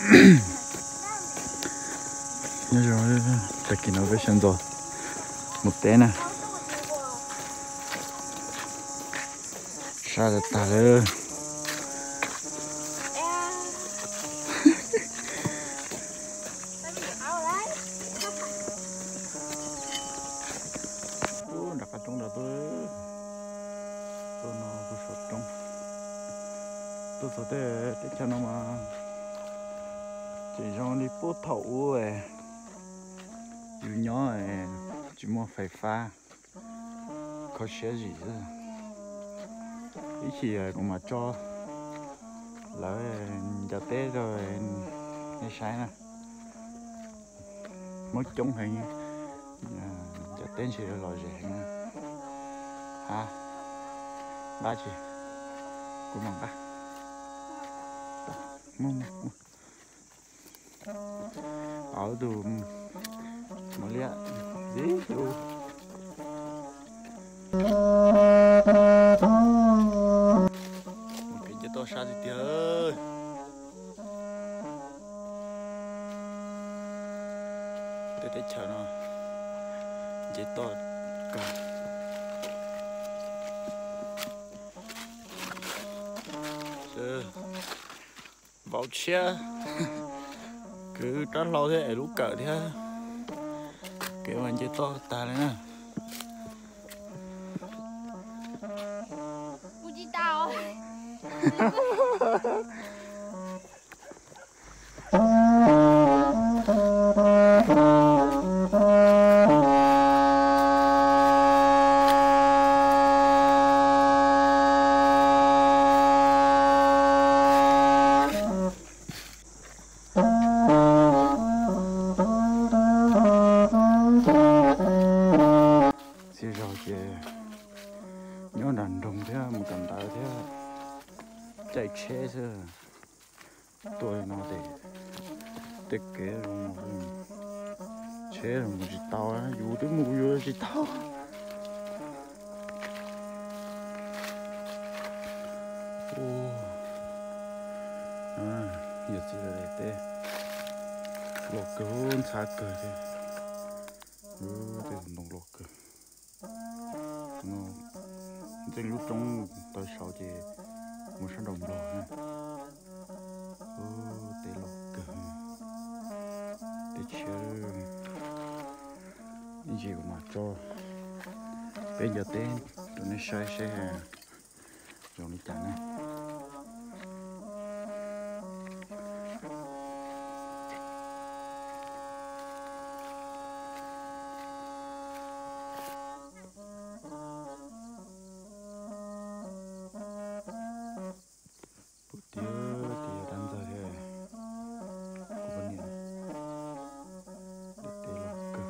Nyob zoo, tag kis no peb sawv ntxov mus teb na. Sab tag tag lawm. Ub, nram qab roob nrad tuaj, tuaj no kuj saum roob. Tuaj txog tej teb chaws no mas tseem zoo li puag thaum ub yus nyob tsis muaj fais fab, kho siab zim xwb. Ib chim kuv mam tso lawv ncaws teb rau nej saib na. Hmoob coob heev, ncaws teb ntshe lom zem heev na. Ha, nqa tsis, kuv mam nqa. Mus, mus, mus. Ob tug mos liab zib lug. Mus kev nce toj sab tiag tiag. Tej teb chaws no nce toj kawg. Vauv tshiab, kwv rab hlau thiab es lub kawm thiab. Kev mas nce toj tag li na. Txhia zaus ces nyob nram nroog thiab mus kawm ntawv thiab caij tsheb xwb. Tuaj li no ces tej kev zoo, tsheb mus tsis tau, yus twb mus yus tsis tau. Yog txiv lawm teb los kawg, ntxhab kawg thiab. Tej ntoo los kawg. Ntxeej lub roob taw saud ces mus sab nraum nplog na. Ub, teb los kawg, teb tshiab. Ib ntsis kuv mam tso peb ncaws teb rau nej saib seb zoo li cas na. Puag tiag tiag dab ntxawg thiab. Kuv poj niam, tej teb los kawg,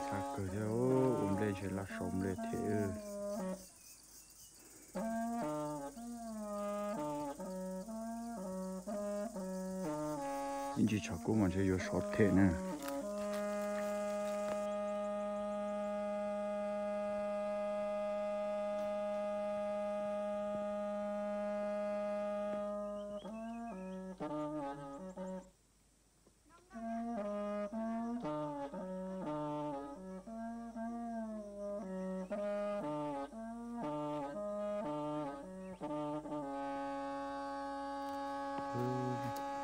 ntxhab kawg thiab. Ua nplej ntshe laj sau nplej thiab. Ib ntsis tshav kub mas ntshe yuav sov them na.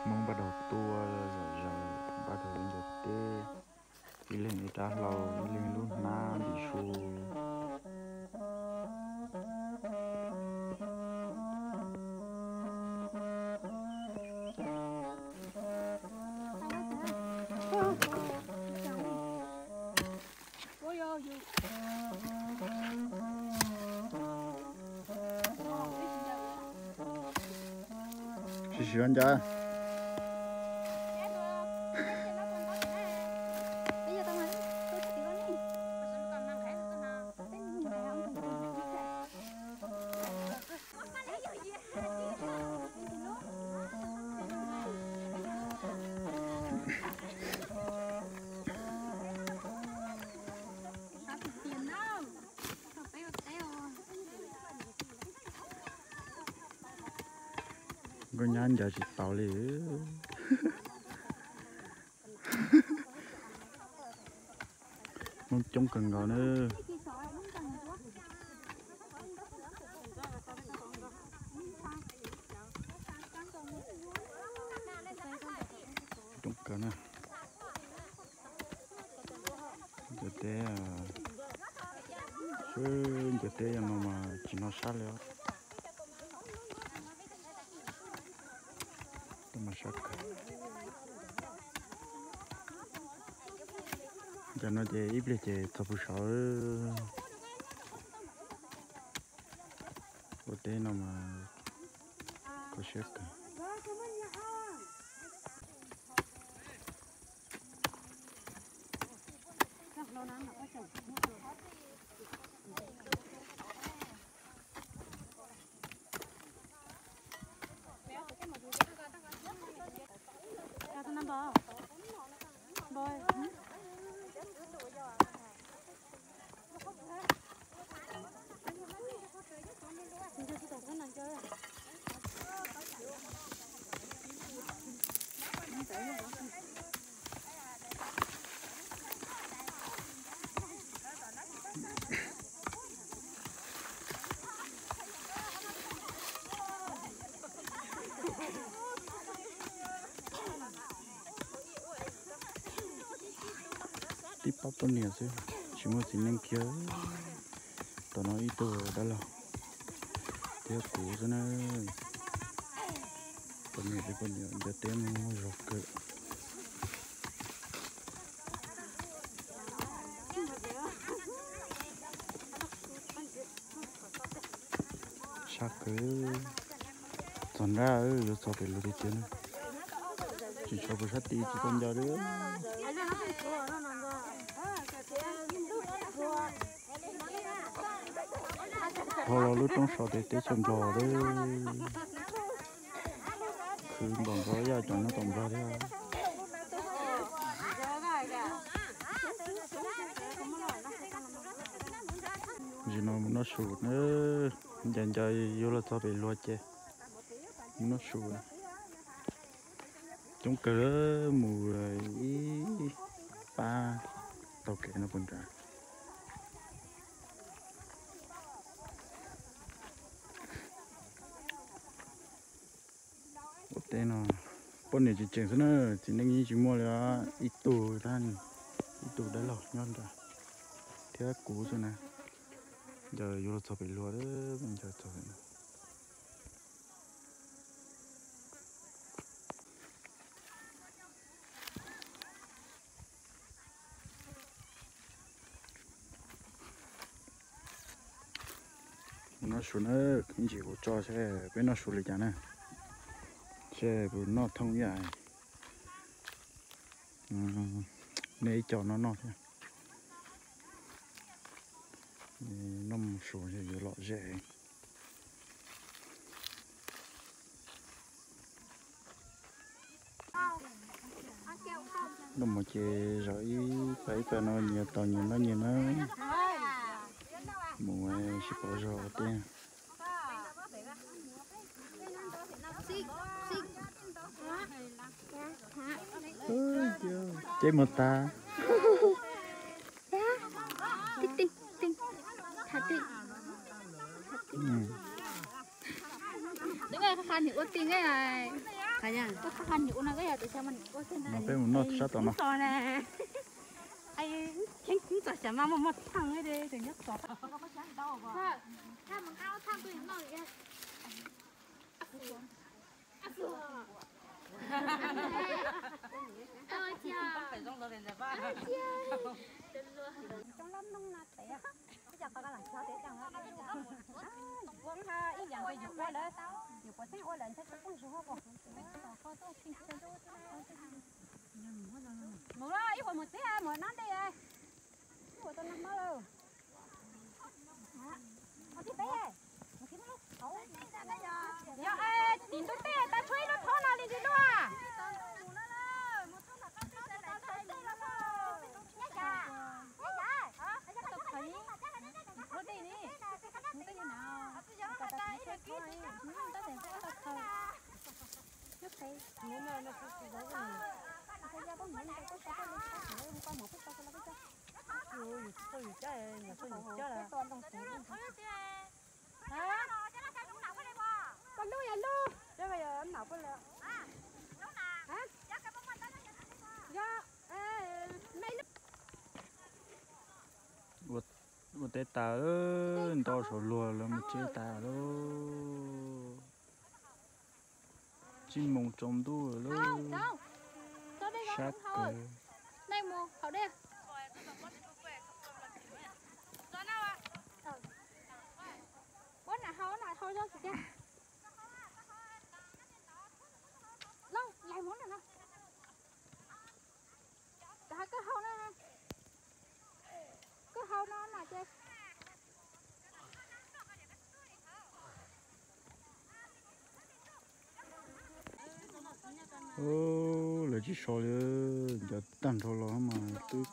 Hmoob npaj dog tuaj zom zaws, npaj dog lub ncaws teb, ib leeg ib rab hlau, ib leeg lub hnab ntim su. Sim sim ua ncaj. Nyab ncaws tsis taus li. Hmoob coob kawg nkaus na. Coob kawg na. Ncuav teb, sib ncuav teb yog no mas tsis noj sab li os. Tau mas sab kawg. Ncaj no ces ib pliag ces txog pus saud. Ua teb no mas kho siab kawg. Tib pab poj niam xwb, tsis muaj txiv neej kiag. Tom no ib tug dab laug thiab kuv xwb na. Poj niam thiab poj niam ncaws teb muaj zog kawg. Sab kawg. Txog nrab yuav txog pem lug tiag tiag na. Tsis tshua pum sab tid tsis tau nco li. Dhau los lub roob saud tes teb chaws Nplog lawm. Khwv npaum nkaus yaj cov nyob tom Nplog thiab. Zaum no mus noj su na, ncaws ncaws yuav los txog pem luag ces mus noj su. Coob kawg, mus ib pab taug kev no puas nrad. Ua teb no poj niam tseem tseem xwb na, txiv neej yeej tsis muaj li, ib tug tab, ib tug dab laug nyob nrad thiab kuv xwb na. Ncaws yuav los txog pem luag, ncaws txog pem no. Noj su na, ib ntsis kuv tso seb peb noj su li cas na. Seb puas noj thooj ib yam nej ib co no noj thiab. Noj mus su yuav lom zem. Noj mus ces zaum ib pab ib pab no nyias tos nyias noj nyias na. Mus sib pauv zog tiag. Ceb mus tas. Peb mus noj sab tom no. Ib yam nkaus yus ua lawm, yus puas xeeb ua lawm ntshe tsis poob zus hos. Mus los ib huam mus txiv mus nab ntej, ib huam tau nag hmo lawm. Yog tim ntug tej tas tshuav ib lub thob no li ntsis luaj. Teb tas, nto saum luag lawv mus tsev tas lawm. Tsib moos tsaus ntuj lawm, sab kawg. Lawv tsis so li, cov tag nrho los mas twb,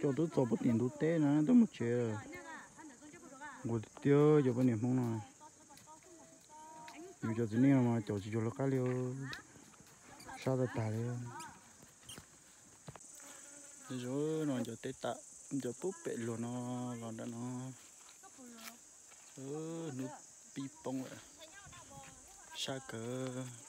cov twb txog pem tim ntug teb na, twb mus tsev lawm. Nquag tiag tiag cov poj niam Hmoob no, yus cov txiv neej no mas caum tsis cuag lawv qab li, sab tag tag li. Zoo no cov teb tas, cov pub pem luag no los nram no, hnub pib poob lawm, sab kawg.